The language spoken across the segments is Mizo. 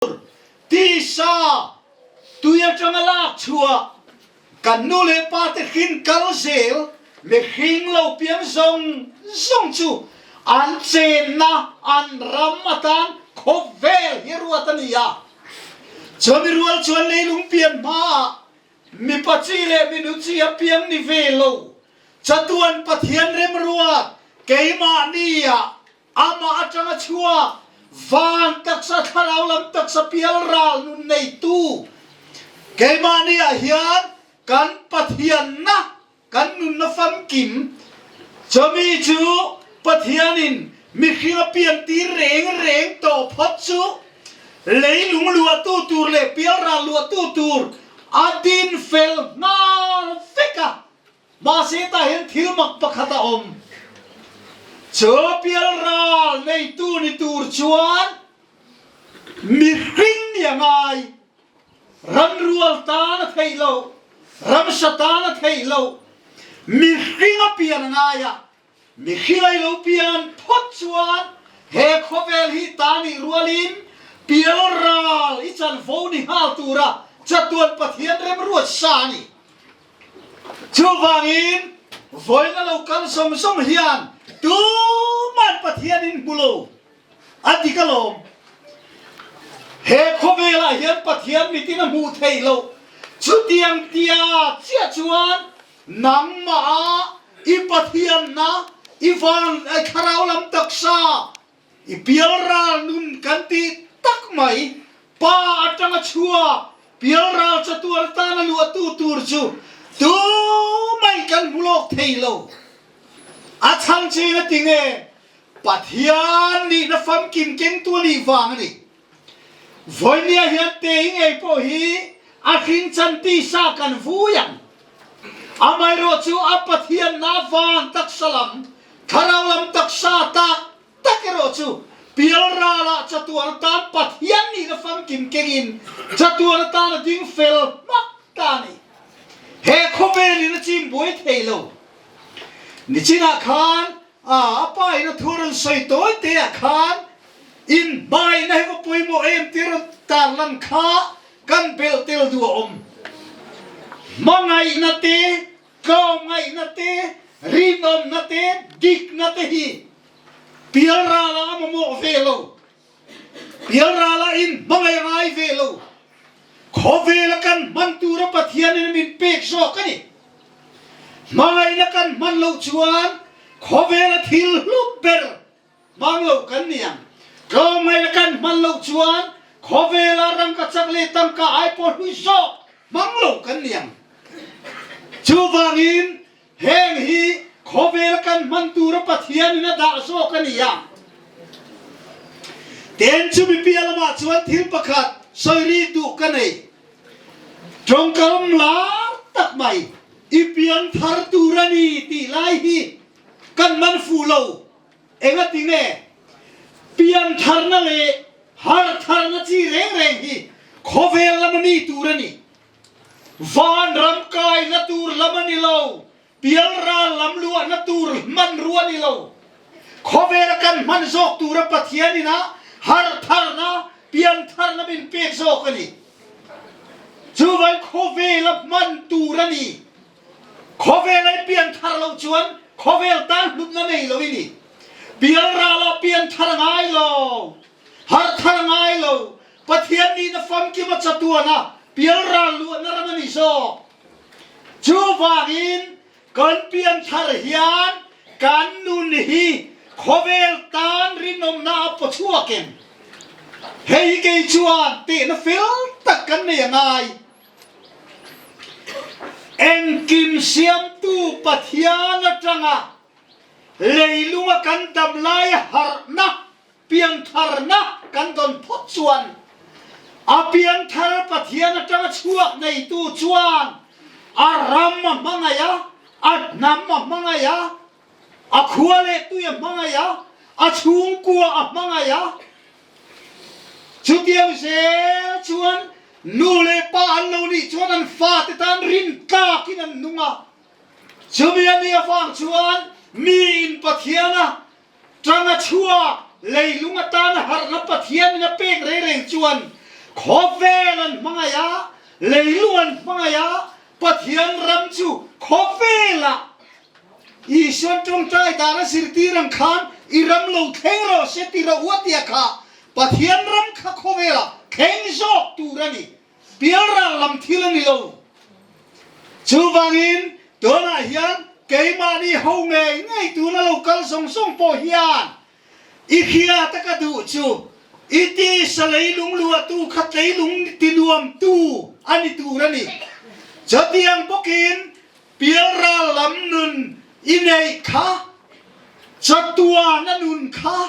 Tisa tui atanga lak chhuah kan nu leh pa te hrin kal zel mihring lo piang zawng zawng chu an chenna an ram atan khawvel hi ruat a ni a. Chumi rual chuan leilung pian hmaah mipa chi leh minu chi a piang ni ve lo. Chatuan Pathian remruat keimahni ah Amah atanga chhuak, van taksa thlarau lam taksa pialral nun neitu keimahni ah hian kan Pathianna, kan nunna famkim chumi chu Pathianin mihring a piantir reng reng tawh phawt chu leilung luahtu tur leh pialral luahtu tur a din fel nghal vek a. Mahse tah hian thil mak pakhat a awm. Chu pialral neitu ni tur chuan mihring ni a ngai. Ramrual tan a theih loh, ramsa tan a theih loh, mihring a pian a ngai a. Mihring a i lo pian phawt chuan he khawvel hi ta nih rualin pialral i chanvo ni nghal tura chatuan Pathian remruat sa a ni. Chuvangin, vawiin a lo kal zawng zawng hian tuman Pathian in hmu lo a dik alawm. He khawvelah hian Pathian mitin a hmuh theih loh. Chutiang tia chiah chuan nangmah a i Pathianna, i van, i thlarau lam taksa, I pialral nun kan tih tak mai, Pa atanga chhuak pialral chatuan atana luahtu tur chu tumai kan hmu lawk thei lo. A chhan chu eng a ti nge? Pathian nihna famkim kengtu a nih vang a ni. Vawinia hian Tei ngei pawh hi a hrinchan tisa kan vui ang. Amaherawh chu a Pathianna van taksa lam, thlarau lam taksa tak tak erawh chu pialralah chatuan atan Pathian nihna famkim kengin chatuan atan a ding fel hmak ta a ni. He khawvelin a chim buai thei lo. Nichinah khan a pa in a thu rawn sawi tawi te ah khan inhmaina hi va pawimawh em tih rawn tarlan kha kan belh tel duh a awm. Hmangaihna te, tlawmngaihna te, rinawmna te, dikna te hi pialralah a mamawh ve lo. Pialralah in hmangaih a ngai ve lo. Khawvela kan hman tura Pathianin min pek zawk a ni. Hmangaihna kan hman loh chuan khawvela thil hlu ber Hmang lo kan ni ang. Tlawmngaihna kan hman loh chuan khawvela rangkachak leh tangka ai pawh hlui zawk hmang lo kan ni ang. Chuvangin heng hi khawvela kan hman tura Pathianin a dah zawk a ni a. Ten chu mipi lamah chuan thil pakhat sawi ri duh ka nei. Tawngkam lar tak mai, i piang thar tur a ni tih lai hi Kan man fuh lo. Engati nge? Piantharna leh hartharna chi reng reng hi khawvel lama mi tur a ni. Vanram kaina tur lam a ni lo, pialral lam luahna tur hmanrua a ni lo. Khawvela kan hman zawk tura Pathian ina hartharna, piantharna min pek zawk a ni. Chuvai khawvela hman tur a ni. Khawvel ai pian thar loh chuan khawvel tan hlutna nei lo i ni. Pialral ah pian thar a ngai lo, harh thar a ngai lo, Pathian nihna famkim a chatuan a, pialral luahna ram a ni zawk. Chuvangin kan pian thar hian kan nun hi khawvel tan rinawmna a paw chhuak em? Hei hi kei chuan tehna fel tak kan nei a ngai. Engkim siamtu Pathian atanga leilunga kan dam laia harhna, piantharna kan dawn phawt chuan a pianthar Pathian atanga chhuak neitu chuan a ram a hmangaih a, a hnam a hmangaih a, a khua leh tui a hmangaih a, a chhungkua a hmangaih a. Chutiang zel chuan nu leh pa an lo nih chuan an fate tan rin tlakin an nung a. Chumi a nih avang chuan miin Pathiana tanga chhuak leilung atana harhna Pathianin a pek reng reng chuan. Khawvel an hmangaih a, leilung an hmangaih a, Pathian ram chu khawvelah Isuan tawngtai dan a zirtir ang khan i ram lo thleng rawh se ti rawh u a tia kha Pathian ram kha khawvelah thleng zawk tur a ni. Pialral lam thil a ni lo. Chuvangin tunah hian keimahni ho ngei ngei tuna lo kal zawng zawng pawh hian I hriat a ka duh chu i tisa leilung luahtu kha tleilung tinuamtu a ni tur a ni. Chutiang bawkin pialral lam nun i neih kha, chatuana nun kha,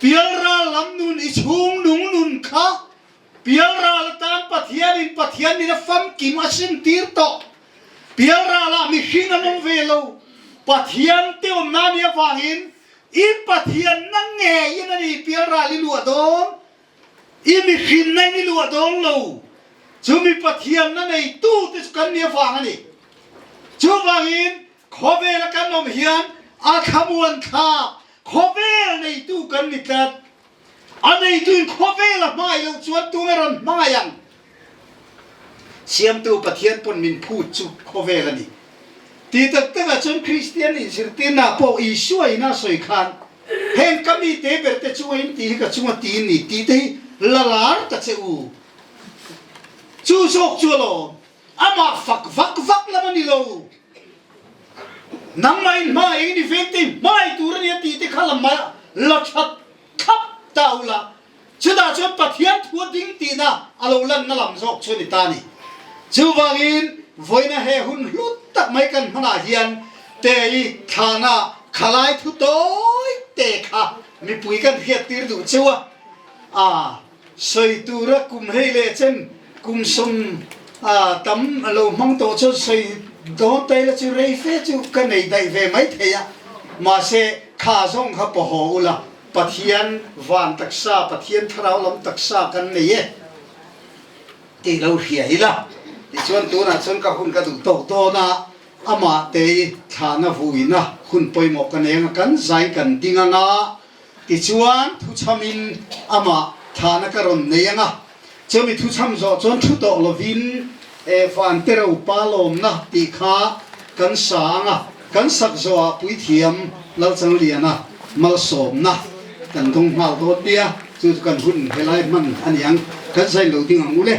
pialral lam nun i chhungnung nun kha Pialral atan Pathianin Pathian nina famkim a sintir tawh. Pialralah mihring an awm ve lo. Pathian te awmna nih avangin i Pathianna ngeiin a ni pialral i luah dawn, i mihrinna in i luah dawn lo. Chumi Pathianna neitute chu kan nih avang a ni. Chuvangin khawvela kan awm hian a thlamuan thlak khawvel neitu kan ni tlat. A neituin khawvel a hmangaih loh chuan tunge rawn hmangaih ang? Siamtu Pathian pawn min phut chu khawvel a ni. Ti tak takah chuan Kristian inzirtirna pawh Isua ina sawi khan, Heng ka mi te ber te chunga in tih hi ka chunga ti in ni tih te hi la lar ta che u. Chu zawk chu alawm, amah fak vak vak lam a ni lo. Nangmah in hma eng i ni veng te i hmai tur a nia tih te kha la la that thlap ta u la, chutah chuan Pathian thu a ding tihna a lo lanna lam zawk chu a ni ta a ni. Chuvangin vawiina he hun hlu tak mai kan hmanah hian Tei thlana khalai thu tawi te kha mipui kan hriattir duh cheu a, a Sawi tura kum hei leh chen kum sawm tam lo hmang tawh chuan sawi dawn ta ila chu rei fe chu ka nei daih ve mai thei a, mahse kha zawng kha pawhaw ula Pathian van taksa, Pathian thlarau lam taksa kan nei e tih lo hria ila. Tichuan tunah chuan ka hun ka duh tawk dawn a, amah tei thlahna vuina hun pawimawh ka nei anga kan zai kan ding anga, Tichuan, thuchhamin amah thlahna ka rawn nei ang a, chumi thuchham zawh chuan thu tawh lovin e van te ropa lawmna tih kha kan sa ang a, kan sak zawhah puithiam Lalchangliana malsawmna kan dawng nghal dawn nia, chu chu kan hun helai hman a ni ang, kan sain lo ding ang u le.